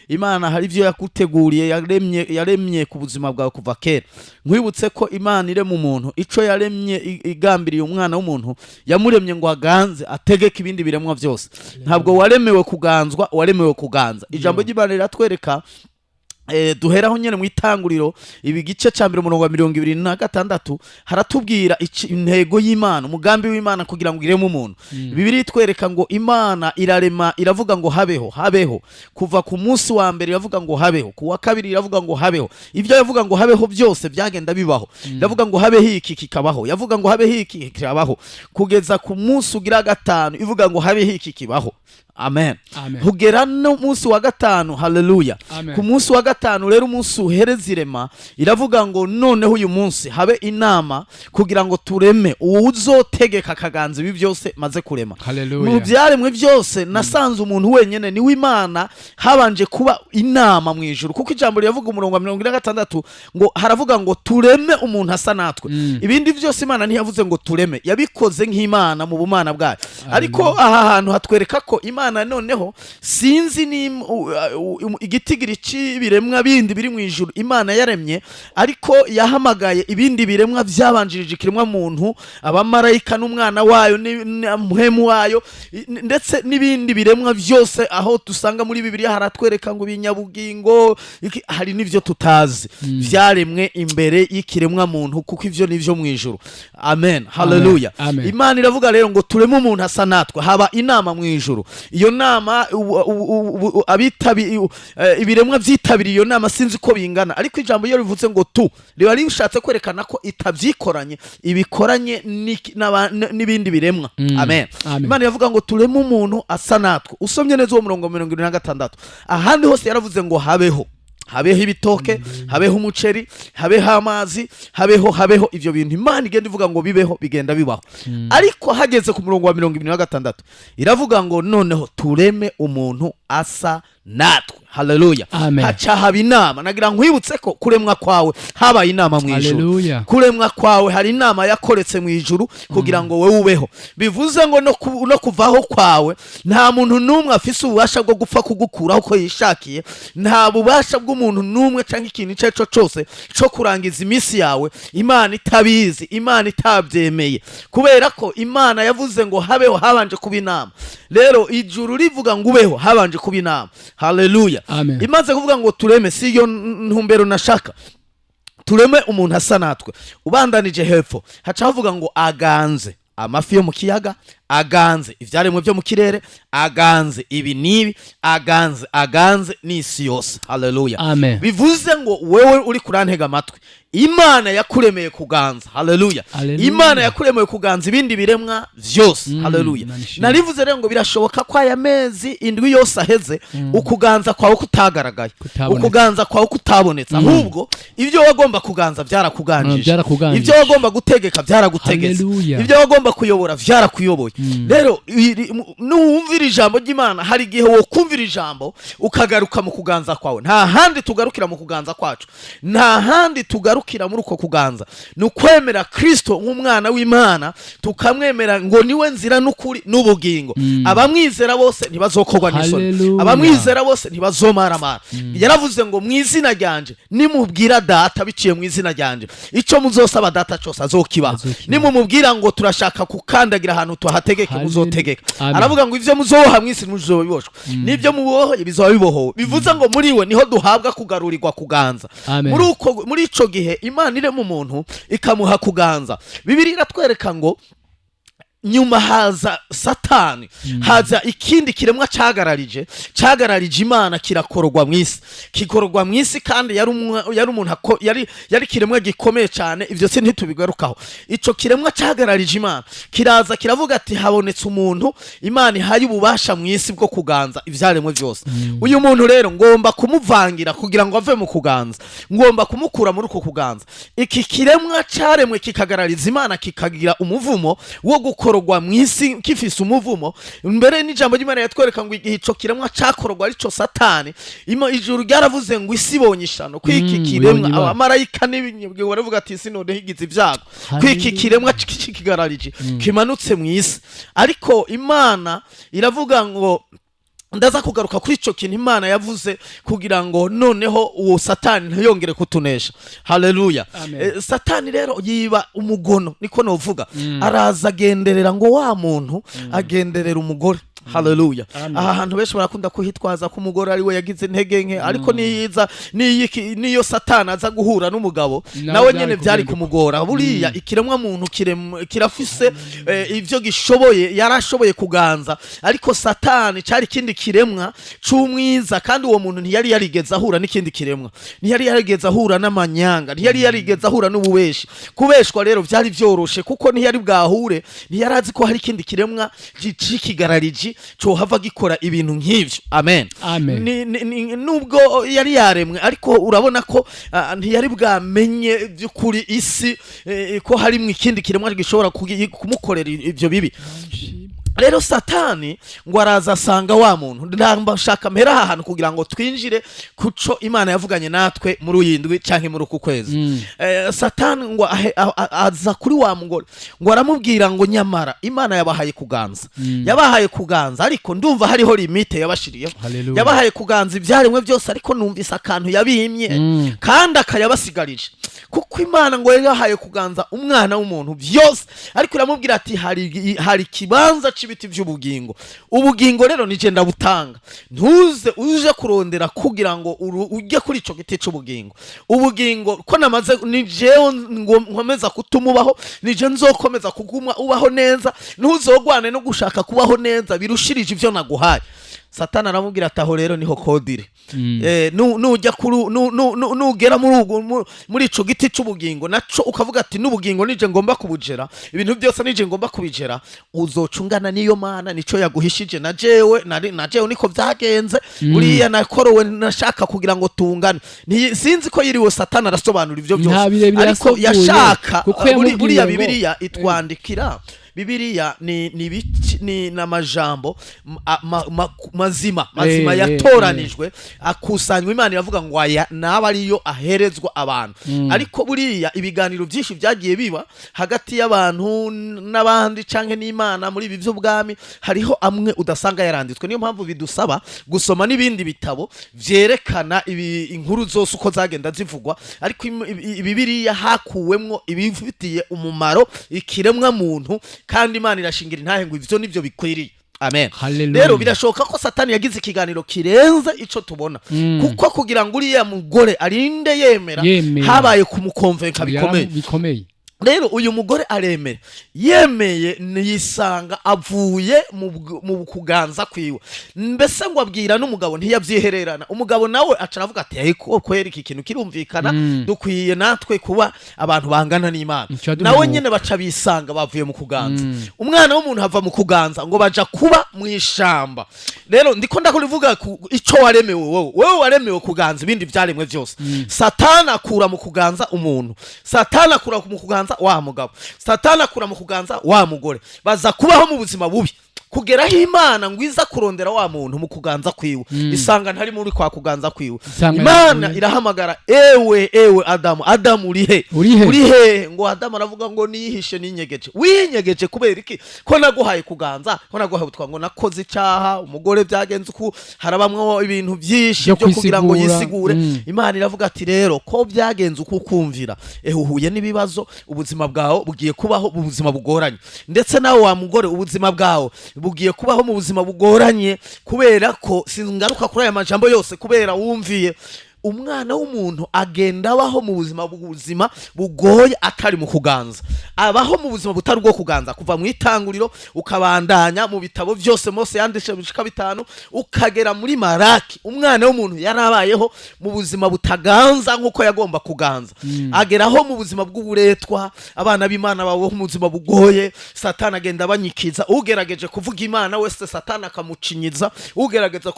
Imana hari ibyo yaguteguriye, yaremye ku buzima bwawe kuva kera. Nkwibutse ko Imana irema umuntu, ico yaremye igambiriye umwana w'umuntu, yamuremye ngo aganze, ategeke ibindi biremwa byose. Ntabwo waremewe kuganzwa, waremewe kuganza. Ijambo ry'Imana riratwereka, duheraho nyene mu Itanguriro, ibi gice ca mbere, umurongo wa 26, haratubwira intego y'Imana, umugambi w'Imana kugira ngo ireme umuntu. Bibiliya itwereka ngo Imana irarema, iravuga ngo habeho, habeho. Kuva ku munsi wa mbere iravuga ngo habeho, ku wa kabiri iravuga ngo habeho. Ibyo yavuga ngo habeho byose byagenda bibaho. Iravuga ngo habeho iki, kikabaho. Yavuga ngo habeho iki, kikabaho, kugeza ku munsi ugira gatanu ivuga ngo habeho iki, kibaho. Amen. Amen. Kugera no munsi wa gatanu, haleluya. Amen. Ku munsi wa gatanu rero, umunsi uhereza irema, iravuga ngo noneho uyu munsi habe inama kugira ngo tureme uwuzotegeka akaganza ibi byose maze kurema. Haleluya. Mu byaremwe byose nasanze umuntu wenyine niwe Imana habanje kuba inama mu ijuru, kuko ijambo riravuga, umurongo wa 46, ngo haravuga ngo tureme umuntu asa natwe. Ibindi byose Imana ntiyavuze ngo tureme, yabikoze nk'Imana mu bumana bwayo. Ariko aha hantu hatwereka ko Imana noneho, sinzi ni igitigiri cy'ibiremwa bindi biri mu ijuru Imana yaremye, ariko yahamagaye ibindi biremwa byabanjirije ikiremwa muntu, abamarayika n'umwana wayo na mpwemu wayo, ndetse n'ibindi biremwa byose. Aho dusanga muri Bibiliya haratwereka ngo ibinyabugingo hari n'ibyo tutazi byaremwe imbere y'ikiremwa muntu, kuko ivyo ni byo mu ijuru. Amen, haleluya. Amen. Imana iravuga rero ngo tureme umuntu asa natwe. Haba inama mu ijuru. Iyo nama ibiremwa byitabiriye iyo nama sinzi uko bingana, ariko ijambo iyo rivuze ngo tu, riba rishatse kwerekana ko itabyikoranye, ibikoranye n'ibindi biremwa. Amen. Amen. Imana iravuga ngo tureme umuntu asa natwe. Usomye neza uwo murongo wa 76, ahandi hose yaravuze ngo habeho, habeho ibitoke, habeho umuceri, habeho amazi, habeho, habeho. Ibyo bintu Imana igenda ivuga ngo bibeho, bigenda bibaho. Ariko hageze ku murongo wa 76, iravuga ngo noneho tureme umuntu asa natwe. Haleluya. Amen. Haca haba inama. Nagira nkwibutse ko kuremwa kwawe habaye inama mu ijuru. Haleluya. Kuremwa kwawe hari inama yakoretse mu ijuru kugira ngo wowe ubeho. Bivuze ngo no kuvaho kwawe, nta muntu n'umwe afise ububasha bwo gupfa kugukuraho uko yishakiye. Nta bubasha bw'umuntu n'umwe cyangwa ikintu icyo ari cyo cyose cyo kurangiza iminsi yawe Imana itabizi, Imana itabyemeye, kubera ko Imana yavuze ngo habeho, habanje kuba inama. Rero ijuru rivuga ngo ubeho, habanje kuba inama. Haleluya. Amen. Imaze kuvuga ngo tureme, si iyo ntumbero nashaka, tureme umuntu asa natwe. Ubandanije hepfo haca havuga ngo aganze amafi yo mu kiyaga, aganze ibyaremwe byo mu kirere, aganze ibi n'ibi, aganze, aganze n'isi yose. Haleluya. Amen. Bivuze ngo wewe uri kurantega amatwi, Imana yakuremeye kuganza. Haleluya. Haleluya. Imana yakuremeye kuganza ibindi biremwa byose. Haleluya. Imana ishimwe. Narivuze rero ngo birashoboka ko aya mezi 7 yose aheze ukuganza kwawe kutagaragaye, Kutabonetse. ukuganza kwawe kutabonetse, ahubwo ibyo wagomba kuganza byarakuganjije. Byarakuganjije. Ibyo wagomba gutegeka byaragutegetse. Haleluya. Ibyo wagomba kuyobora byarakuyoboye. Rero nuwumvira ijambo ry'Imana, hari igihe wokumvira ijambo ukagaruka mu kuganza kwawe. Nta handi tugarukira mu kuganza kwacu, nta handi tugarukira muri uko kuganza, ni ukwemera Kristo nk'umwana w'Imana, tukamwemera ngo niwe nzira n'ukuri n'ubugingo. Abamwizera bose ntibazokorwa n'isoni. Haleluya. Abamwizera bose ntibazomaramara. Yaravuze ngo mu izina ryanje, nimubwira Data biciye mu izina ryanje, icyo muzosaba Data cyose azokibaha. Azokibaha. Nimumubwira ngo turashaka kukandagira ahantu tuhategeke, Haleluya. muzotegeka. Amen. Aravuga ngo ibyo muzoboha mu isi muzobiboshwa, n'ibyo mubohoye bizoba bibohowe. Bivuze ngo muri we niho duhabwa kugarurirwa kuganza. Amen. Muri ico gihe Imana irema umuntu ikamuha kuganza, Bibiliya iratwereka ngo nyuma haza Satani, haza ikindi kiremwa cagararije Imana, kirakororwa mu isi, kikororwa mu isi. Kandi yari umuntu yari kiremwa gikomeye cyane. Ibyo si ntitubigarukaho. Ico kiremwa cagararije Imana kiraza kiravuga ati habonetse umuntu Imana ihaye ububasha mu isi bwo kuganza ivyaremwe byose. Uyu muntu rero ngomba kumuvangira kugira ngo ave mu kuganza, ngomba kumukura muri uko kuganza. Iki kiremwa caremwe kikagarariza Imana kikagira umuvumo wo gukororwa mu isi, gifise umuvumo. Mbere n'ijambo ry'Imana yatwereka ngo igihe ico kiremwa cakororwa, arico Satani, ijuru ryaravuze ngo isi ibonye ishano ko iki kiremwa ibonye ibara. Abamarayika n'ibinyabwenge baravuga ati isi noneho igize ibyago ko iki Haleluya. kiremwa kigararije kimanutse mu isi. Ariko Imana iravuga ngo Ndaza kugaruka kuri ico kintu Imana yavuze kugira ngo noneho uwo Satani ntiyongere kutunesha. Haleluya. Amen. Satani rero yiba umugono, niko novuga. Araza agenderera ngo wa muntu, agenderera umugore. Haleluya. Amen. Aha hantu benshi barakunda kuhitwaza ko umugore ari we yagize intege nke, ariko niyiza niyo Satani aza guhura n'umugabo, nawe nawe byari nyene byari kugenda uko. kumugora. Buriya ikiremwa muntu kirafise ivyo gishoboye. Yarashoboye kuganza, ariko Satani cari ikindi kiremwa c'umwiza, kandi uwo muntu ntiyari yarigeze ahura n'ikindi kiremwa, ntiyari yarigeze ahura n'amanyanga, ntiyari yarigeze ahura n'ububeshi. Kubeshwa rero vyari vyoroshe, kuko ntiyari bwahure, ntiyari azi ko hari ikindi kiremwa c'ikigarariji cohava gikora ibintu nk'ivyo. Amen. Amen. Nubwo yari yaremwe, ariko urabona ko ntiyari bwamenye by'ukuri isi, ko harimwo ikindi kiremwa gishobora kumukorera ivyo bibi. Rero Satani ngo araza asanga wa muntu. Ndashaka mpera aha hantu kugira ngo twinjire kuco Imana yavuganye natwe muri uyi ndwi canke muri uku kwezi. Satani ngo aza kuri wa mugore, ngo aramubwira ngo nyamara Imana yabahaye kuganza, yabahaye kuganza, ariko ndumva hariho limite yabashiriyeho. Haleluya. Yabahaye kuganza ibyaremwe byose, ariko numvise akantu yabimye kandi akayabasigarije, kuko Imana ngo yari yahaye kuganza umwana w'umuntu byose, ariko iramubwira ati hari ikibanza c'ibiti by'ubugingo. Ubugingo rero nije ndabutanga, ntuze uje kurondera kugira ngo ujye kuri ico giti c'ubugingo. Ubugingo ko namaze, ni jewe ngo nkomeza kutuma ubaho, nije nzokomeza kuguma ubaho neza. Ntuzogwane no gushaka kubaho neza birushirije ivyo naguhaye. Satani aramubwira ati aho rero niho kodire. Nujya kuri nugera muri ico giti c'ubugingo naco, ukavuga ati n'ubugingo nije ngomba kubugera, ibintu byose nije ngomba kubigera, uzocungana n'iyo Mana nico yaguhishije. Na jewe na jewe niko byagenze. Buriya nakorowe nashaka kugira ngo tungane. Sinzi ko yiriwe Satani arasobanura ivyo Nta byose, birebire ariko yasoguye, yashaka kuko yamubwiye buriya Bibiliya itwandikira, Bibiliya ni n'amajambo mazima mazima yatoranijwe, akusanywa. Imana iravuga ngo aya naba ariyo aherezwa abantu. Ariko buriya ibiganiro byinshi byagiye biba hagati y'abantu n'abandi canke n'Imana muri ibi by'ubwami, hariho amwe udasanga yaranditswe. Niyo mpamvu bidusaba gusoma n'ibindi bitabo vyerekana ibi, inkuru zose uko zagenda zivugwa. Ariko Bibiliya hakuwemwo ibifitiye umumaro ikiremwa muntu, kandi Imana irashingira intahe ngo ivyo nivyo bikwiriye. Amen. Hallelujah. Rero birashoboka ko Satani yagize ikiganiro kirenze ico tubona, kuko kugira ngo uriya mugore arinde yemera, Yemera. habaye kumukonvenka bikomeye. Bikomeye. Rero uyu mugore aremera. Yemeye, yisanga avuye mu kuganza kwiwe. Mbese ngo abwira n'umugabo, ntiyabyihererana. Umugabo nawe aca aravuga ati ariko kwera iki kintu kirumvikana, dukwiye natwe kuba abantu bangana n'Imana. Ica Nawe duhemuka. nyene baca bisanga bavuye mu kuganza. Umwana w'umuntu ava mu kuganza, ngo baja kuba mu ishamba. Rero ndiko ndakurivuga ico waremewe wowe. Wewe waremewe kuganza ibindi vyaremwe vyose. Satani akura mu kuganza umuntu, Satani akura mu kuganza wa mugabo, Satani akura mu kuganza wa mugore, baza kubaho mu buzima bubi kugeraho Imana ngo iza kurondera wa muntu mu kuganza kwiwe, isanga ntari muri kwa kuganza kwiwe. Isanga Imana yaguye. irahamagara: "Ewe, ewe Adamu, Adamu, urihe?" Urihe? "Uri hehe?" Ngo Adamu aravuga ngo niyihishe, ninyegeje. "Winyegeje kubera iki, ko naguhaye kuganza, ko naguhaye ubutwa?" Ngo nakoze icyaha. Umugore byagenze uku, harabamwo ibintu byinshi Byo byo kugira ngo kwisigura. yisigure. Imana iravuga ati rero ko byagenze uko ukumvira, ehe, uhuye n'ibibazo, ubuzima bwawe bugiye kubaho mu buzima bugoranye. Ndetse nawe wa mugore, ubuzima bwawe bugiye kubaho mu buzima bugoranye, kubera ko singaruka kuri aya majambo yose, kubera wumviye. Umwana w'umuntu agenda abaho mu buzima bugoye atari mu kuganza, abaho mu buzima butari ubwo kuganza, kuva mu Itanguriro ukabandanya mu bitabo byose Mose yanditse bishika bitanu, ukagera muri Maraki. Umwana w'umuntu yarabayeho mu buzima butaganza nk'uko yagomba kuganza, ageraho mu buzima bw'uburetwa. Abana b'Imana babaho mu buzima bugoye. Satani agenda abanyikiza. Ugerageje kuvuga Imana wese, Satani akamucinyiza. Ugerageza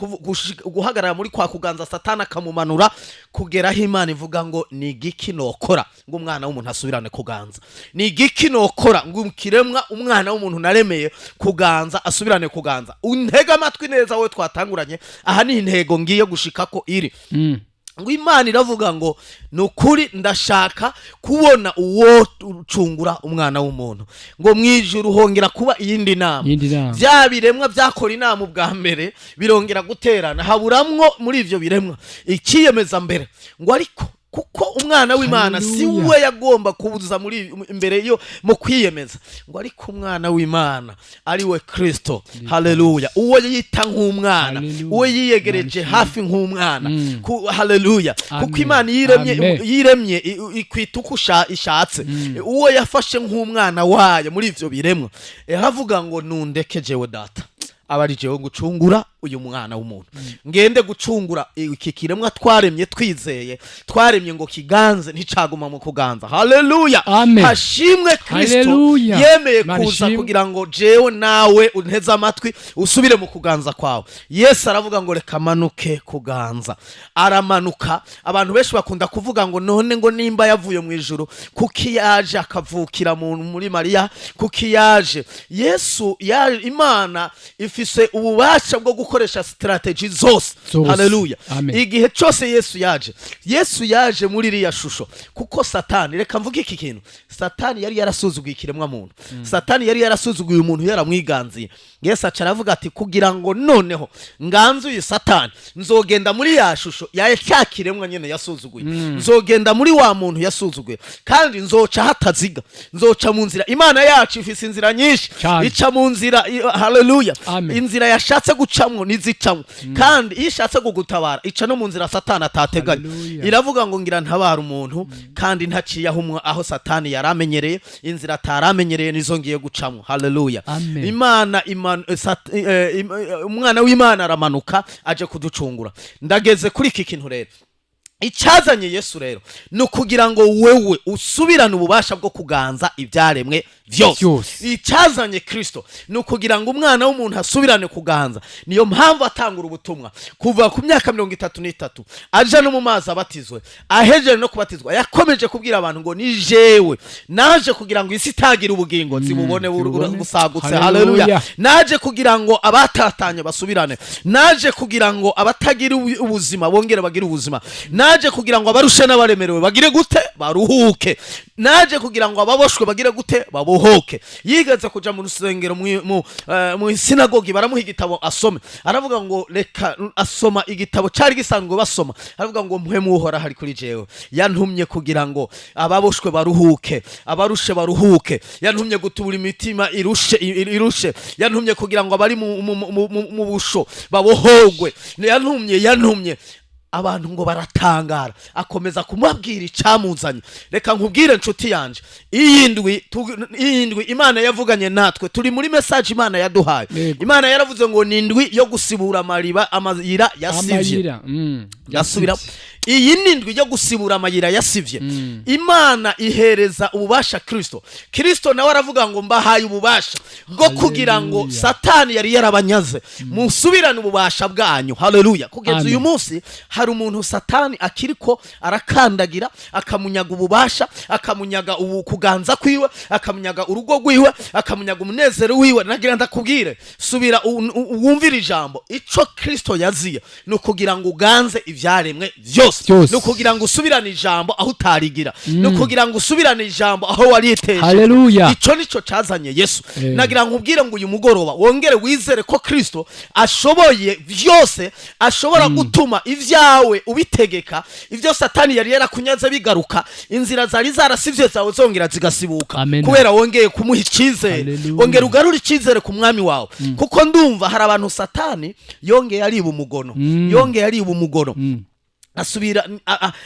guhagarara muri kwa kuganza, Satani akamumanura, kugeraho Imana ivuga ngo ni igiki nokora ngo umwana w'umuntu asubirane kuganza? Ni igiki nokora ngo ikiremwa umwana w'umuntu naremeye kuganza asubirane kuganza? Untege amatwi neza wowe twatanguranye. Aha ni intego ngiye gushika ko iri. Ngo Imana iravuga ngo: "Ni ukuri ndashaka kubona uwo ucungura umwana w'umuntu." Ngo mu ijuru hongera kuba iyindi nama. Iyindi nama. Bya biremwa byakora inama ubwa mbere birongera guterana, haburamwo muri ivyo biremwa ikiyemeza mbere ngo ariko kuko umwana w'Imana si we yagomba kubuza muri imbere yo mu kwiyemeza, ngo ariko umwana w'Imana ari we Kristo, haleluya, uwo yita nk'umwana, uwo yiyegereje hafi nk'umwana. Haleluya, kuko Imana yiremye, Amen. yiremye ikwita uko ishatse. Uwo yafashe nk'umwana wayo muri ivyo biremwa, aravuga ngo: "Nundeke jewe Data, aba ari jewe gucungura uyu mwana w'umuntu, ngende gucungura iki kiremwa twaremye twizeye, twaremye ngo kiganze, nticaguma mu kuganza." Haleluya. Amen. Hashimwe Kristo Haleluya. yemeye Imana kuza ishimwe. kugira ngo jewe nawe unteze amatwi usubire mu kuganza kwawe. Yesu aravuga ngo: "Reka manuke kuganza." Aramanuka. Abantu benshi bakunda kuvuga ngo: "None ngo nimba yavuye mu ijuru, kuki yaje akavukira muri Mariya? Kuki yaje?" Yesu Imana ifise ububasha bwo gukoresha strategy zose. Zose. Haleluya. Amen. Igihe cyose Yesu yaje, Yesu yaje muri iriya shusho kuko Satani, reka mvuge iki kintu, Satani yari yarasuzuguye ikiremwa muntu. Satani yari yarasuzuguye umuntu, yaramwiganziye. Yesu aca aravuga ati: "Kugira ngo noneho nganzuye Satani, nzogenda muri ya shusho ya cya kiremwa nyine yasuzuguye, nzogenda muri wa muntu yasuzuguye, kandi nzoca hataziga, nzoca mu nzira." Imana yacu ifise inzira nyinshi. Cyane. Ica mu nzira haleluya, Amen. inzira yashatse gucamwo nizicamwo, kandi iyo ishatse kugutabara ica no mu nzira Satani atateganya. Haleluya. Iravuga ngo: "Ngira ntabara umuntu kandi ntaciye aho Satani yari amenyereye, inzira ataramenyereye nizo ngiye gucamwo." Haleluya. Amen. Imana umwana w'Imana aramanuka aje kuducungura. Ndageze kuri iki kintu rero. Icyazanye Yesu rero ni ukugira ngo wewe usubirane ububasha bwo kuganza ibyaremwe byose. Byose. Icyazanye Kristo ni ukugira ngo umwana w'umuntu asubirane kuganza. Niyo mpamvu atangura ubutumwa kuva ku myaka 33, aja no mu mazi abatizwe. Ahejeje no kubatizwa, yakomeje kubwira abantu ngo: "Ni jewe naje kugira ngo isi itagira ubugingo zibubone zibubone. busagutse." Haleluya. Haleluya. Naje kugira ngo abatatanye basubirane, naje kugira ngo abatagira ubuzima bongere bagire ubuzima, naje kugira ngo abarushe n'abaremerewe bagire gute? Baruhuke. Naje kugira ngo ababoshwe bagire gute? Babohoke. Yigeze kuja mu rusengero, mu sinagogi, baramuha igitabo asome. Aravuga ngo reka asoma igitabo cyari gisanzwe basoma. Aravuga ngo: "Mpwemu Uhoraho ari kuri jewe, yantumye kugira ngo ababoshwe baruhuke, abarushe baruhuke, yantumye gutubura imitima irushe, yantumye kugira ngo abari mu busho babohogwe, yantumye." Abantu ngo baratangara. Akomeza kumubwira icyamuzanye. Reka nkubwire nshuti yanje, iyi ndwi Imana yavuganye natwe, turi muri message Imana yaduhaye. Imana yaravuze ngo ni indwi yo gusibura amariba, amayira yasivye. Amayira Ndasubira. yasivye. Iyi ni indwi yo gusibura amayira yasivye. Imana ihereza ububasha Kristo. Kristo nawe aravuga ngo: "Mbahaye ububasha bwo kugira ngo Haleluya. Satani yari yarabanyaze, musubirane ububasha bwanyu." Haleluya. Kugeza Amen. uyu munsi hari umuntu Satani akiriko arakandagira, akamunyaga ububasha, akamunyaga ubu kuganza kwiwe, akamunyaga urugo rwiwe, akamunyaga umunezero wiwe. Nagira ndakubwire, subira wumvire ijambo. Ico Kristo yaziye ni ukugira ngo uganze ivyaremwe byose. Byose. Ni ukugira ngo usubirane ijambo aho utarigira, ni ukugira ngo usubirane ijambo aho wariteje. Haleluya. Ico nico cazanye Yesu. Nagira nkubwire ngo uyu mugoroba wongere wizere ko Kristo ashoboye byose, ashobora gutuma ibyawe ubitegeka, ibyo Satani yari yarakunyaze bigaruka, inzira zari zarasivye zawe zongera zigasibuka, Amen. kubera wongeye kumuha icyizere. Haleluya. Ongera ugarure icyizere ku mwami wawe, kuko ndumva hari abantu Satani yongeye ariba umugono, yongeye ariba umugono, asubira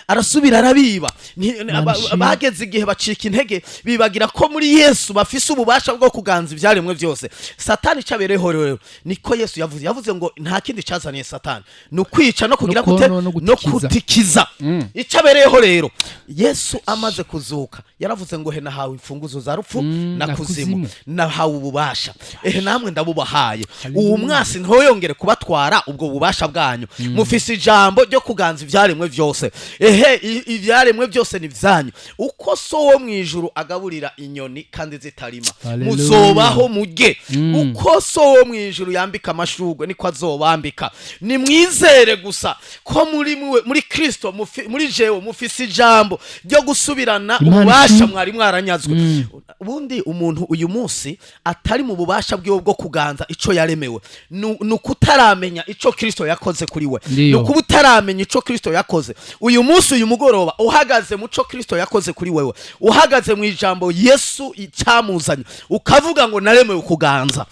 arasubira arabiba. Manishimwe. Bageze igihe bacika intege, bibagira ko muri Yesu bafise ububasha bwo kuganza ibyaremwe byose. Satani icyabereyeho rero, niko Yesu yavuze. Yavuze ngo nta kindi cyazaniye Satani, ni ukwica no kugira No gute? konona, no No gutikiza. gutikiza. Icyabereyeho rero, Yesu amaze kuzuka yaravuze ngo: "He nahawe imfunguzo za rupfu na na kuzimu, kuzimu. nahawe ububasha, ehe namwe ndabubahaye." Haleluya. Uwo mwasi ntoyongere kubatwara ubwo bubasha bwanyu. Mufise ijambo ryo kuganza ibyaremwe. Ivyaremwe vyose, ehe, ivyaremwe byose ni vyanyu. Uko So wo mw'ijuru agaburira inyoni kandi zitarima, Hallelujah. muzobaho murye. Uko So wo mw'ijuru yambika amashurwe, niko azobambika. Nimwizere gusa ko muri mwe, muri Kristo, muri jewe mufise ijambo ryo gusubirana Imana ububasha ishimwe. mwari mwaranyazwe. Ubundi umuntu uyu munsi atari mu bubasha bwiwe bwo kuganza ico yaremewe, ni ukutaramenya ico Kristo yakoze kuri we. Ndiyo. Ni ukuba utaramenya ico Kristo yakoze. Uyu munsi, uyu mugoroba, uhagaze mu co Kristo yakoze kuri wewe, uhagaze mu ijambo Yesu icyamuzanye, ukavuga ngo naremewe kuganza.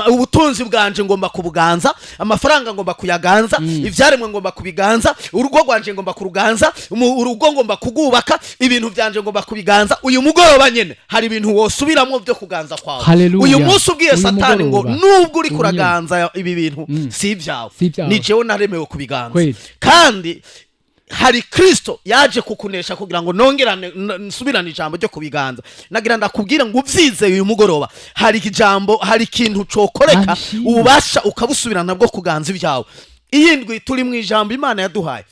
Ubutunzi bwanje ngomba kubuganza, amafaranga ngomba kuyaganza, ivyaremwe ngomba kubiganza, urugo rwanje ngomba kuruganza, urugo ngomba kugubaka, ibintu byanje ngomba kubiganza. Uyu mugoroba nyene hari ibintu wosubiramwo byo kuganza kwawe. Hallelujah. Uyu munsi ubwiye Uyu Satani ngo mugoroba. nubwo uri Uyu kuraganza ibi bintu, si ibyawe, Si ibyawe. ni jewe naremewe kubiganza. Kweli. Kandi hari Kristo yaje kukunesha kugira ngo nongerane nsubirane ijambo ryo kubiganza. Nagira ndakubwira ngo ubyizeye, uyu mugoroba hari ijambo, hari ikintu cokoreka, Imana ishimwe. ububasha ukabusubirana bwo kuganza ibyawe. Iyi ndwi turi mu ijambo Imana yaduhaye.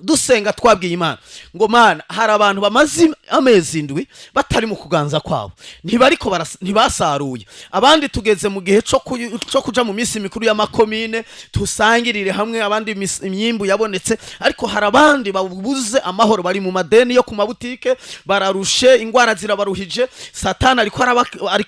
Dusenga twabwiye Imana ngo: "Mana, hari abantu bamaze amezi 7 batari mu kuganza kwabo, ntibariko ntibasaruye. Abandi tugeze mu gihe co kuja mu minsi mikuru y'amakomine, tusangirire hamwe. Abandi imyimbu yabonetse, ariko hari abandi babuze amahoro, bari mu madeni yo ku mabutike, bararushe, ingwara zirabaruhije, Satani ariko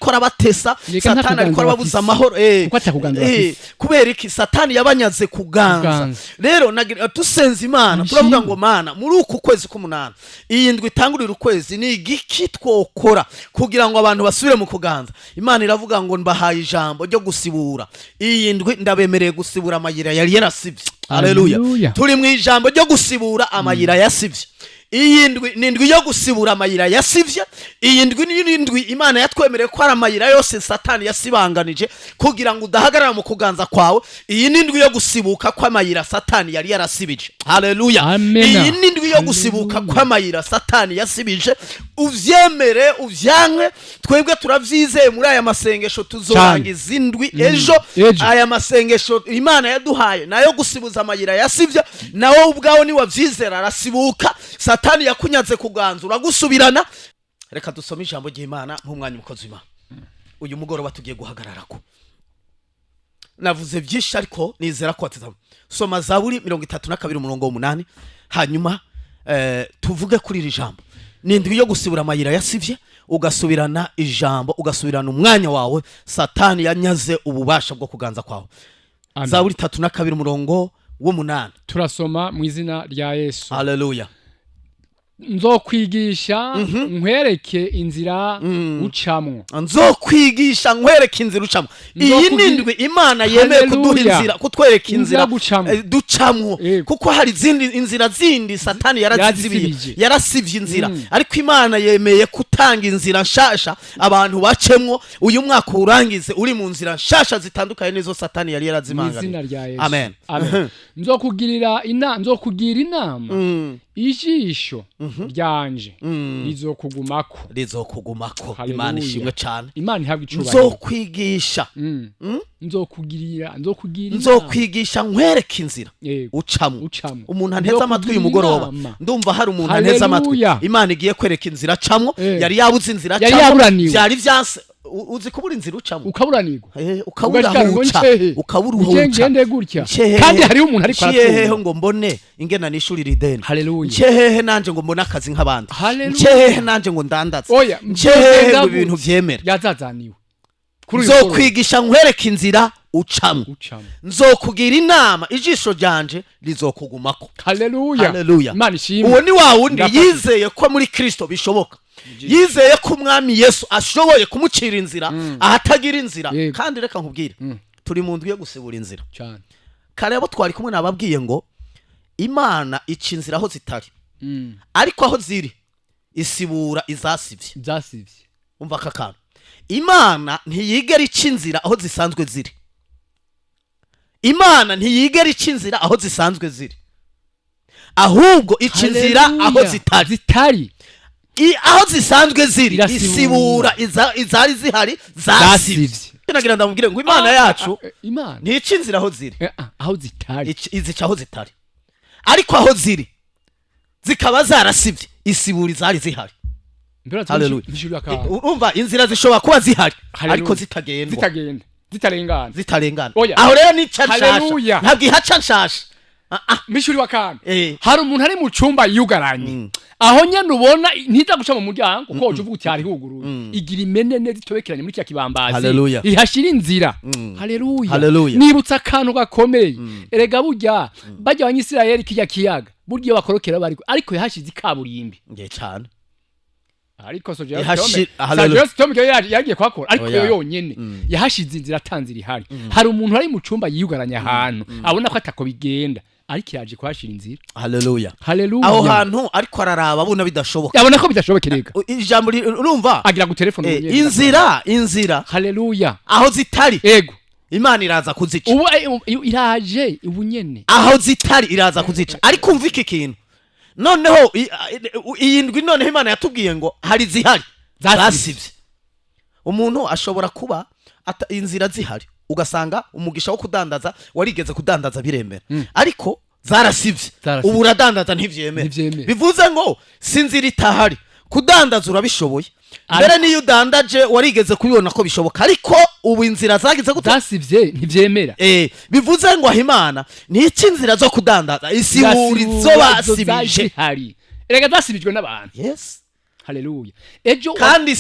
arabatesa, Reka nta Satani ariko kuganza arababuza bafise. amahoro." Kuko atakuganza bafise. Kubera iki? Satani yabanyaze kuganza. Kuganza. Rero dusenze Imana, turavuga Nshimwe. ngo: "Mana, muri uku kwezi k'umunani, iyi ndwi itangurira ukwezi, ni igiki twokora kugira ngo abantu basubire mu kuganza?" Imana iravuga ngo: "Mbahaye ijambo ryo gusibura. Iyi ndwi ndabemereye gusibura amayira yari yarasibye." Haleluya. Haleluya. Turi mu ijambo ryo gusibura amayira yasibye. Iyi ndwi ni indwi yo gusibura amayira yasivye. Iyi ndwi ni indwi Imana yatwemereye ko ari amayira yose Satani yasibanganije kugira ngo udahagarara mu kuganza kwawe. Iyi ni indwi yo gusibuka kw'amayira Satani yari yarasibije. Haleluya. Amena. Iyi ni indwi yo gusibuka Haleluya. kw'amayira Satani yasibije. Uvyemere, uvyanke, twebwe turavyizeye. Muri aya masengesho tuzorangiza indwi ejo. Ejo. Aya masengesho Imana yaduhaye nayo gusibuza amayira yasivye. Nawe ubwawe niwavyizera arasibuka. Satani yakunyaze kuganza, uragusubirana. Reka dusome ijambo ry'Imana nk'umwanya umukozi w'Imana. Uyu mugoroba tugiye guhagararako. Navuze byinshi, ariko nizera ko wateze. Soma Zaburi 32 umurongo w'8, hanyuma tuvuge kuri iri jambo. Ni indwi yo gusibura amayira yasivye, ugasubirana ijambo, ugasubirana umwanya wawe Satani yanyaze ububasha bwo kuganza kwawe. Amen. Zaburi 32 umurongo w'8. Turasoma mu izina rya Yesu. Haleluya. Nzokwigisha nkwereke inzira ucamwo. Nzokwigisha nkwereke inzira ucamo. Iyi ni indwi Imana yemeye kuduha Haleluya. inzira, kutwereka inzira Inzira gucamwo. Ducamwo. Kuko hari izindi inzira zindi Satani yarazizibiye. Yarazisibije. Yarasivye inzira, ariko Imana yemeye kutanga inzira nshasha abantu bacemwo. Uyu mwaka urangize uri mu nzira nshasha zitandukanye n'izo Satani yari Mu izina yarazimanganiye. rya Yesu. Amen. Amen. Nzokugira inama, ijisho ryanje rizokugumako. Rizokugumako. Haleluya. Imana ishimwe cane. Imana ihabwe icubahiro. Nzokwigisha. Nzokugira inama. Nzokwigisha nkwereke inzira Yego. ucamwo. Ucamwo. Umuntu anteze amatwi uyu Nzokugira mugoroba, inama. ndumva hari umuntu anteze amatwi, Haleluya. Imana igiye kwereka inzira acamwo. Yari yabuze inzira Yari acamwo. yaburaniwe. Byari vyanse. Uzi kubura inzira ucamwo? Ukaburanirwa. Ukabura Ugashika aho ngo uca. ncehe. Ukabura aho Nce uca. ngende gutya. Nce hehe? Kandi hariho umuntu ariko Nciye hehe aratumva. ngo mbone ingena nishurira ideni? Haleluya. Nce hehe nanje ngo mbone akazi nk'abandi? Haleluya. Nce hehe nanje ngo ndandaze? Oya, Nce hehe nzogenda ngo ibintu gutya. vyemere? Yazazaniwe kuri uyu mugoroba. Nzokwigisha nkwereke inzira ucamwo. Ucamwo. Nzokugira inama, ijisho ryanje rizokugumako. Haleluya. Haleluya. Imana ishimwe. Uwo ni wa wundi Ndafashije. yizeye ko muri Kristo bishoboka, yizeye ko Umwami Yesu ashoboye kumucira inzira ahatagira inzira. Kandi reka nkubwire, turi mu ndwi yo gusibura inzira. Cyane. Kare abo twari kumwe nababwiye ngo Imana ica inzira aho zitari, ariko aho ziri isibura izasivye. Zasivye. Umva aka kantu: Imana ntiyigera ica inzira aho zisanzwe ziri. Imana ntiyigera ica inzira aho zisanzwe ziri, ahubwo ica inzira aho Haleluya. zitari. Zitari. Aho zisanzwe ziri Irasibura. isibura izari zihari zasivye. Zasivye. Nagira ndamubwire ngo Imana yacu Imana ntica inzira aho ziri, aho zitari. Izica aho zitari. Ariko aho ziri zikaba zarasibye, isiburi zari zihari. Mbere. Hallelujah. Mpishurira akantu. Urumva, inzira zishobora kuba zihari, Hallelujah. ariko zitagendwa, Zitagenda, zitarengana. Zitarengana. Oya. Aho rero nica nshasha. Hallelujah. Ntabwo ihaca nshasha. Ah, ah. Mpishuriwe akantu. Hari umuntu ari mu cumba yugaranye, aho nyene ubona ntiza guca mu muryango, kuko woca uvuga uti hari huguruye. Igira imene neza itobekeranye muri kiriya kibambazi, Hallelujah. ihashira inzira. Haleluya. Hallelujah. Nibutsa akantu gakomeye. Erega burya bajya abanyisirayeli kirya kiyaga, burya iyo bakorokera bari, ariko yahashize ikaburimbi. Ngiye cyane. Ariko Hallelujah. Soja yagiye kuhakora, ariko Oya. yo yonyene yahashize inzira, atanze irihari. Hari umuntu ari mu cumba yiyugaranye ahantu, abona ko atako bigenda, ariko yaje kuhashira inzira. Haleluya. Haleluya. Aho hantu ariko araraba, abona bidashoboka. Abona ko bidashoboka rega. Ijambo urumva Agira gutelefone. Inzira Haleluya. aho zitari, Imana iraza kuzica. Ubu iraje ubu nyene. Aho zitari iraza kuzica. Ariko umva iki kintu noneho, iyi ndwi noneho Imana yatubwiye ngo hari zihari Zasibye. zasibye. Umuntu ashobora kuba inzira zihari, ugasanga umugisha wo kudandaza, warigeze kudandaza biremera, ariko zarasibye. Zarasibye. Ubu uradandaza ntivyemera. Ntivyemera. Bivuze ngo si inzira itahari, kudandaza urabishoboye mbere, niyo udandaje warigeze kubibona ko bishoboka, ariko ubu inzira zagize gute? Zasivye, ntivyemera. Bivuze ngo aho Imana ni iki? Inzira zo kudandaza isibura izo basibije. Zihari erega, zasibijwe n'abantu. Yes. Haleluya. Ejo Kandi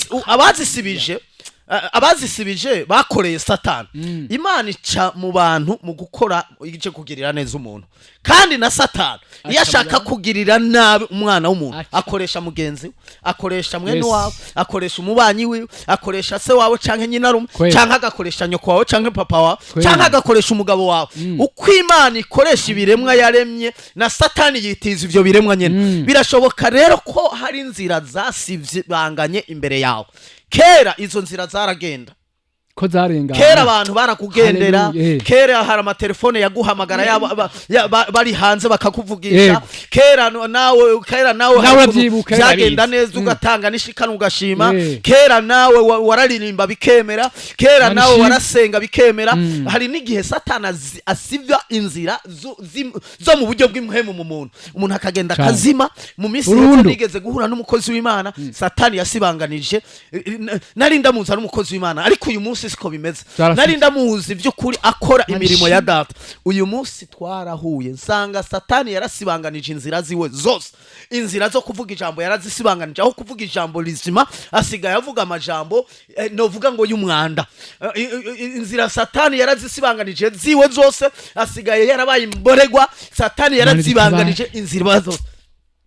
abazisibije bakoreye Satani. Imana ica mu bantu mu gukora igice kugirira neza umuntu, kandi na Satani iyo Aca mu ashaka bantu. kugirira nabi umwana w'umuntu, akoresha mugenzi we, akoresha mwene wawe, akoresha umubanyi wiwe, akoresha se wawe canke nyina rumwe, canke agakoresha nyoko wawe canke papa wawe, canke agakoresha umugabo wawe. Uko Imana ikoresha ibiremwa yaremye, na Satani yitiza ivyo biremwa nyene. Birashoboka rero ko hari inzira zasivye banganye imbere yawe. Kera izo nzira zaragenda. Ko zarengana. Kera abantu barakugendera. Hallelujah. Kera hari amatelefone yaguhamagara bari hanze bakakuvugisha. Kera nawe, kera nawe Nawe hari ukuntu urabyibuka, byagenda urabizi. neza, ugatanga n'ishikana ugashima. Kera nawe wararirimba bikemera. Kera Mana nawe ishimwe. warasenga bikemera. Hari n'igihe Satani asibya inzira zo mu buryo bw'imuhemu mu muntu, umuntu akagenda akazima. Mu minsi Burundu. iheze nigeze guhura n'umukozi w'Imana Satani yasibanganije. Nari ndamuzi ari umukozi w'Imana, ariko uyu munsi siko bimeze. Zarasibye. Nari ndamuzi by'ukuri akora Mana imirimo ya ishimwe. data. Uyu munsi twarahuye, nsanga Satani yarasibanganije inzira ziwe zose. Inzira zo kuvuga ijambo yarazisibanganije. Aho kuvuga ijambo rizima asigaye avuga amajambo novuga ngo y'umwanda. Inzira Satani yarazisibanganije ziwe zose, asigaye yarabaye imboregwa. Satani yarazibanganije inzira zose.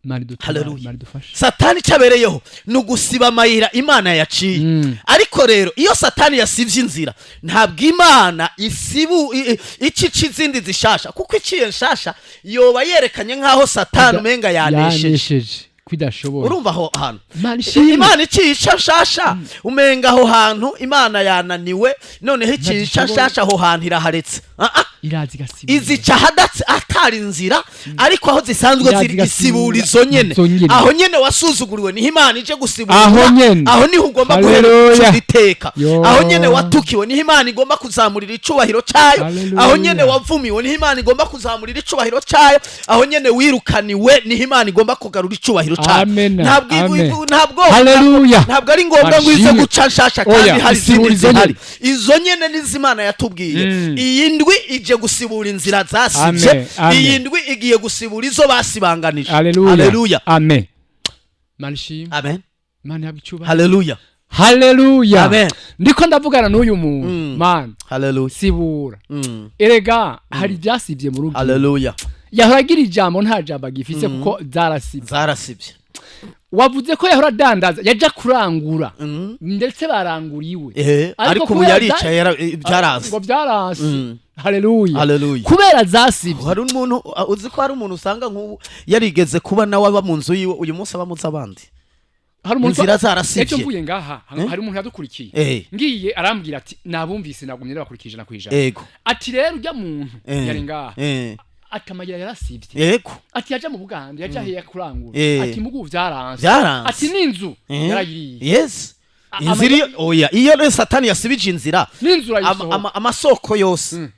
Imana idutabare. Hallelujah. Imana idufashe. Satani icyo abereyeho ni ugusiba amayira Imana yaciye. Ariko rero iyo Satani yasibye inzira, ntabwo Imana isibu ikica izindi zishasha, kuko iciye nshasha yoba yerekanye nk'aho Satani umenga yanesheje. Yanesheje kwidashobora. Urumva aho hantu? Imana ishimwe. Imana iciye ica nshasha, umenga aho hantu Imana yananiwe, noneho iciye ica Ntadushoboye. nshasha, aho hantu iraharetse. Ah, ah. Iraza igasibura. Izica hadatse atari inzira, ariko aho zisanzwe Iraza ziri igasibura isibura izo nyene. Izo nyene. Aho nyene wasuzuguriwe niho Imana ije gusibura. Aho nyene. Aho niho ugomba Haleluya. guhera iteka. Yo. Aho nyene watukiwe niho Imana igomba kuzamurira icubahiro cayo. Haleluya. Aho nyene wavumiwe niho Imana igomba kuzamurira icubahiro cayo. Aho nyene wirukaniwe niho Imana igomba kugarura icubahiro cayo. Amen. Ntabwo Amen. ntabwo Haleluya. ntabwo ari ngombwa ngo ize Ashimwe. guca nshasha Oya, kandi hari isibura izindi izo zihari. nyene. Izo nyene nizo Imana yatubwiye. Iyi ndwi ije gusibura inzira zasibye. Amen, amen. Iyi ndwi igiye gusibura izo basibanganije. Haleluya. Haleluya. Amen. Imana ishimwe. Amen. Imana ihabwe icyubahiro. Haleluya. Haleluya. Amen. Ndiko ndavugana n'uyu muntu, Mana Haleluya. sibura. Erega hari ibyasibye mu rugo. Haleluya. Yahora agira ijambo, nta jambo agifise kuko zarasibye. Zarasibye. Wavuze ko yahora adandaza, yaja kurangura, ndetse baranguriwe. Ariko ubu kubera yaricaye, byaranze. Ngo byaranse. Haleluya. Haleluya. Kubera zasibye. Hari umuntu, uzi ko hari umuntu usanga nk'ubu yarigeze kuba nawe aba mu nzu yiwe, uyu munsi aba mu z'abandi? Hari umuntu Inzira zarasibye. Ejo mvuye ngaha, hari umuntu yadukurikiye. Ngiye arambwira ati: "Nabumvise, nagumye ndabakurikije 100%." Ati: "Rero ujya muntu yari ngaha." Ati: "Amayira yarasivye." Ati: "Yaja mu Buganda, yaja heya kurangura." Ati: "Mugu vyaranse." Vyaranse. Ati: "N'inzu yarayiriye." Yes, inzira oya, iyo rero Satani yasibije inzira, N'inzu urayisohoka. Amasoko yose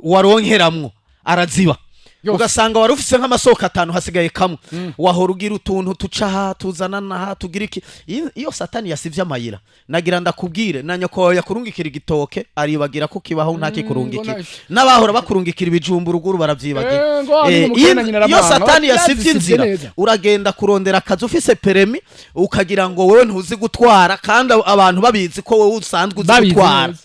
waronkeramwo araziba. Yose. Ugasanga wari ufise nk'amasoko atanu, hasigaye kamwe. Wahora ugira utuntu tuca aha, tuzana naha, tugira iki. Iyo Satani yasivye amayira, nagira ndakubwire, na nyoko wawe yakurungikira igitoke aribagira ko kibaho, ntakikurungikira. N'abahora bakurungikira ibijumba uruguru baravyibagira. Ngo hano umukene na nyina Iyo aramwanga, Satani yasivye yazisivye inzira, neza. uragenda kurondera akazi ufise permis, ukagira ngo wewe ntuzi gutwara, kandi abantu babizi ko wowe usanzwe uzi Babizi gutwara. neza.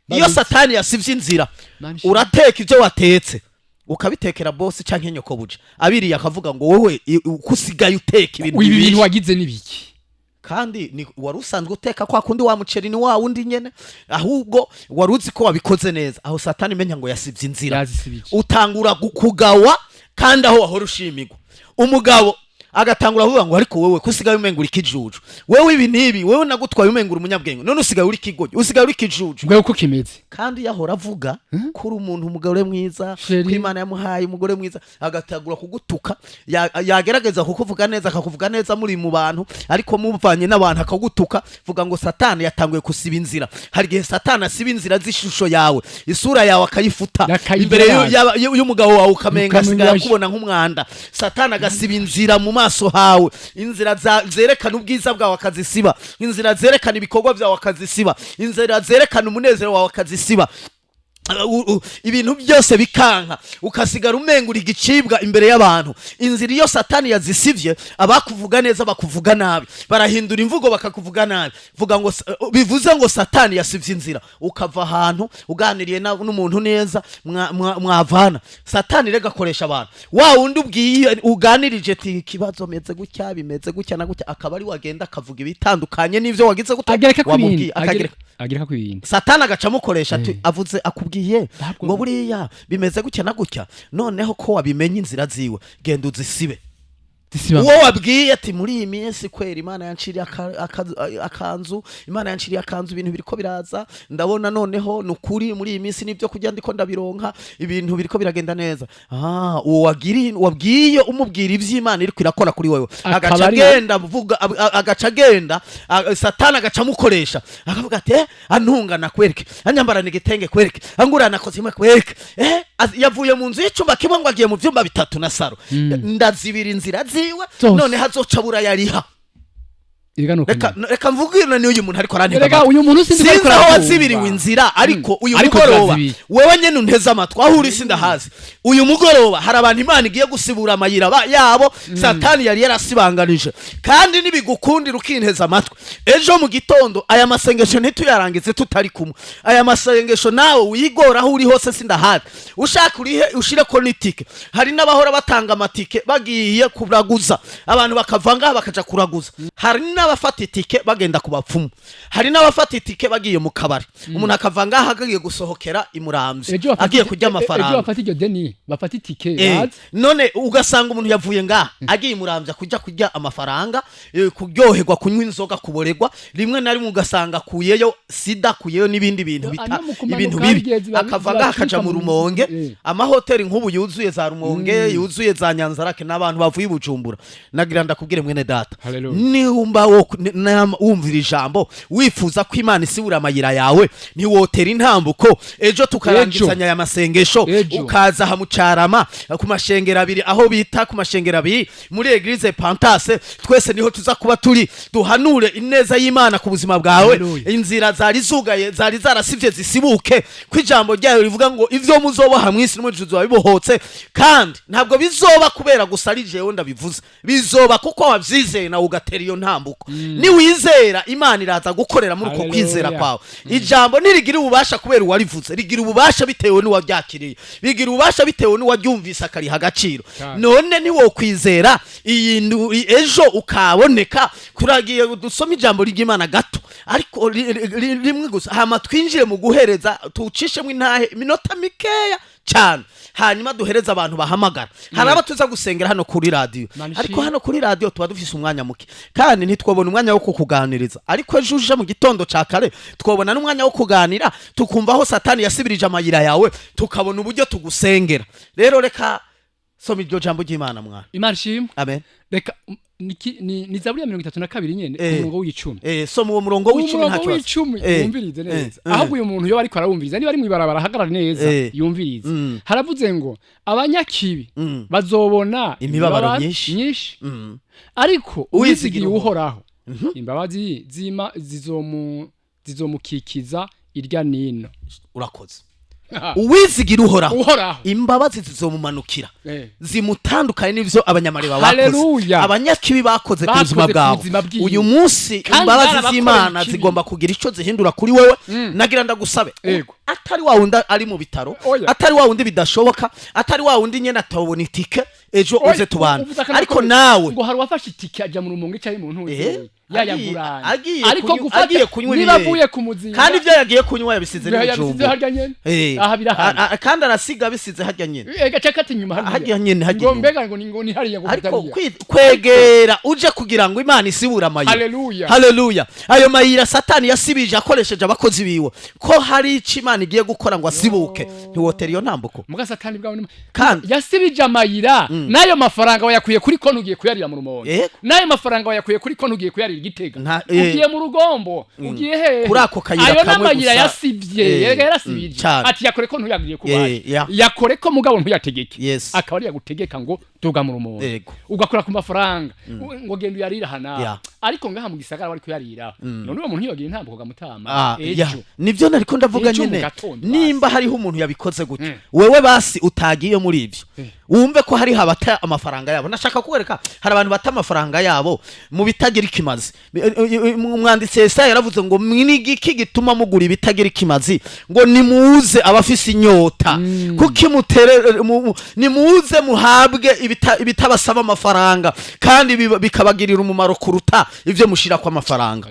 Iyo Babizi. Satani yasivye inzira, Mani shimwe. urateka ibyo watetse ukabitekera bosi canke nyokobuja, abiriye akavuga ngo wowe uko usigaye uteka ibintu Ibi bintu bibishe. wagize n'ibiki? Kandi ni wari usanzwe uteka kwa kundi, wa muceri ni wa wundi nyene, ahubwo wari uzi ko wabikoze neza. Aho Satani imenya ngo yasivye inzira. Yazisibije. Utangura kugawa kandi aho wahora ushimirwa. Umugabo agatangura avuga ngo ariko wewe ko usigaye umenga uri ikijuju, wewe ibi n'ibi, wewe nagutwaye umenga uri umunyabwenge, none usigaye uri ikigoyi, usigaye uri ikijuju. Ngo uko kimeze. Kandi yahora avuga ko uri umuntu, umugore mwiza, Chéri. ko Imana yamuhaye umugore mwiza, agatangura kugutuka. Yagerageza kukuvuga neza, akakuvuga neza muri mu bantu, ariko muvanye n'abantu akagutuka. Vuga ngo Satani yatanguye kusiba inzira. Hari igihe Satani asiba inzira z'ishusho yawe, isura yawe akayifuta Akayigira imbere nabi. y'umugabo wawe, ukamenga Ukamenga asigaye akubona nk'umwanda. Satani agasiba inzira mu maso hawe, inzira zerekana ubwiza bwawe akazisiba, inzira zerekana ibikorwa byawe akazisiba, inzira zerekana umunezero wawe akazisiba. Ibintu byose bikanka, ukasigara umengura igicibwa imbere y'abantu. Inzira iyo Satani yazisivye, abakuvuga neza bakuvuga nabi, barahindura imvugo bakakuvuga nabi. Vuga ngo bivuze ngo Satani yasivye inzira. Ukava ahantu uganiriye n'umuntu neza, mwavana. Satani rega akoresha abantu. Wa wundi ubwiye, uganirije ati ikibazo meze gutya, bimeze gutya na gutya, akaba ari wagenda akavuga ibitandukanye n'ivyo wagize gutya Agereka ku wamubwiye, bindi. Akagereka. Agereka ku bindi. Satani agaca amukoresha ati avuze akubwiye Ntabwo- ngo buriya bimeze gutya na gutya, noneho ko wabimenye inzira ziwe, genda uzisibe. Zisiba. Uwo wabwiye ati muri iyi minsi kwera Imana yanciriye akanzu, Imana yanciriye akanzu, ibintu biriko biraza, ndabona noneho ni ukuri muri iyi minsi n'ibyo kurya ndiko ndabironka, ibintu biriko biragenda neza. Uwo wagiriye, wabwiye, umubwira ivy'Imana iriko irakora kuri wewe, Akaba agaca agenda avuga, agaca agenda, Satani agaca amukoresha, akavuga ati antungana kwereke, anyambarana igitenge kwereke, angurana kozimwe kwereke, yavuye mu nzu y'icumba kimwe ngo agiye mu vyumba bitatu na salon, ndazibira inzira ziwe. Zose. None hazoca burayariha. Erega nuko Reka nyene. reka mvugire n'uyu muntu ariko arantega Erega amatwi. uyu muntu sinzi ko ariko Sinzi aho arakumva. wazibiriwe inzira, ariko uyu Ariko mugoroba, zirazibiye. wewe nyene unteze amatwi aho uri, sindahazi, uyu mugoroba hari abantu Imana igiye gusibura amayira yabo Satani yari yarasibanganije. Kandi nibigukundira ukinteza amatwi ejo mu gitondo, aya masengesho ntituyarangize tutari kumwe. Aya masengesho nawe wigora aho uri hose, sindahazi, ushaka urihe ushireko n'itike. Hari n'abahora batanga amatike bagiye kuraguza, abantu bakava ngaha bakaja kuraguza. Hari n'abafata itike bagenda ku bapfumu, hari n'abafata itike bagiye mu kabari. Umuntu akava ngaha agiye gusohokera imuramvye, Ejo bafata agiye kurya ejo amafaranga. bafata iryo deni, bafata itike bazi. None ugasanga umuntu yavuye ngaha agiye imuramvya kujya kurya amafaranga, kuryoherwa, kunywa inzoga, kuboregwa. Rimwe na rimwe ugasanga akuyeyo sida, akuyeyo n'ibindi bintu bita No mu kumanuka ibintu bibi. igihe Akava ngaha akaja zibacika mu Rumonge, amahoteli nk'ubu yuzuye za Rumonge, yuzuye za Nyanzarake n'abantu bavuye i Bujumbura. Nagira ndakubwire mwene data, Hallelujah. niwumva wo wumvira ijambo, wifuza ko Imana isibura amayira yawe, ntiwotera intambuko ejo tukarangizanya aya masengesho, Ejo. ukaza aha mucarama ku mashengero abiri, aho bita ku mashengero abiri muri église Pantase? Twese niho tuza kuba turi, duhanure ineza y'Imana ku buzima bwawe. Hallelujah. Inzira zari zugaye, zari zarasivye, zisibuke, ko ijambo ryayo rivuga ngo ivyo muzoboha mw'isi no mu ijuru bizoba bibohotse. Kandi ntabwo bizoba kubera gusa ari jewe ndabivuze, bizoba kuko wavyizeye nawe ugatera iyo ntambuko. Niwizera, Imana iraza gukorera muri uko Hallelujah. kwizera kwawe. Ijambo ntirigira ububasha kubera uwarivuze, rigira ububasha bitewe n'uwaryakiriye, bigira ububasha bitewe n'uwaryumvise akariha agaciro. Cyane. None ntiwokwizera iyi ejo ukaboneka? Kuragiye dusome ijambo ry'Imana gato, ariko rimwe gusa, hama twinjire mu guhereza, tucishemo intahe iminota mikeya cyane, hanyuma duhereze abantu bahamagara. Hari abo tuza gusengera hano kuri radiyo, Mani ariko shimwe. hano kuri radiyo tuba dufise umwanya muke kandi ntitwabona umwanya wo kukuganiriza. Ariko ejo uje mu gitondo ca kare, twabona n'umwanya wo kuganira, tukumva aho Satani yasibirije amayira yawe, tukabona uburyo tugusengera. Rero reka Soma iryo jambo ry'Imana, mwana. Imana ishimwe. Amen. Reka ni Zaburi ya 32 nyene, umurongo w'10. Soma uwo murongo w'10, nta Umurongo kibazo. w'10. Wumvirize neza. Ahubwo uyu muntu iyo ariko arawumviriza, niba ari mw'ibarabara, ahagarara neza, yumvirize. Haravuze ngo abanyakibi bazobona imibabaro myinshi. Myinshi, ariko uwizigira uwizigiye Uhoraho, imbabazi zima zizomukikiza irya nino. Urakoze. Uwizigira Uhoraho, Uhoraho, imbabazi zizomumanukira, zimutandukanye n'ivyo abanyamariba bakoze, Haleluya. abanyakibi bakoze ku Bakoze buzima ku bwawe. buzima bwiwe. Uyu munsi Kandi imbabazi barabakoreye z'Imana ikibi. zigomba kugira ico zihindura kuri wewe. Nagira ndagusabe, atari wa wundi ari mu bitaro, Oya. atari wa wundi bidashoboka, atari wa wundi nyene atabona itike ejo, Oya, uze tubana. Uvuze akantu Ariko gakomeye. nawe Ngo hari uwafashe itike ajya mu Rumonge cyangwa mu ntuzi, yayaguranye, agiye ariko gufata agiye kunywa niba ibiyeri. avuye ku muzinga, Kandi ibyo yagiye kunywa yabisize yabisize n'ibijumbu. harya nyene. Aha birahari. Kandi arasiga abisize harya nyene. Ega cakati inyuma hariya. Harya nyene, harya Ngo inyuma. mbega ngo ni hariya ngo Ariko hariya. Kwegera uje kugira ngo Imana isibure amayira. Haleluya. Haleluya. Ayo mayira Satani yasibije akoresheje abakozi biwe, ko hari ico Imana igiye gukora ngo asibuke, ntiwotera iyo ntambuko? Muga Satani bwawe Kandi yasibije amayira, n'ayo mafaranga wayakuye kuri konti ugiye kuyarira mu Rumonge, n'ayo mafaranga wayakuye kuri konti ugiye kuyarira Igitega, ugiye mu Rugombo, ugiye hehe? Kuri ako kayira Ayo kamwe n'amayira gusa. yasibye. Yerega yarasibije. Cane. Ati yakore ko ntuyagiriye kubaye, yakore ko mugabo ntuyategeke. Akaba ari yagutegeka ngo duga mu Rumonge, ugakora ku mafaranga ngo genda uyarira hana. Ariko ngaha mu gisagara bari kuyarira, none uwo muntu ntiyogira intambuko gamutama ejo? Nivyo nariko ndavuga Ejo mu nyene. gatondo. Nimba hariho umuntu yabikoze gutyo, wewe basi utagiye muri ivyo, wumve ko hariho abata amafaranga yabo. Nashaka kuwereka hari abantu bata amafaranga yabo mu bitagira ikimazi. Umwanditsi Yesaya yaravuze ngo ni igiki gituma mugura ibitagira ikimazi? Ngo nimuze abafise inyota, kuki mutere nimuze muhabwe ibitabasaba amafaranga kandi bikabagirira umumaro kuruta ivyo mushirako amafaranga.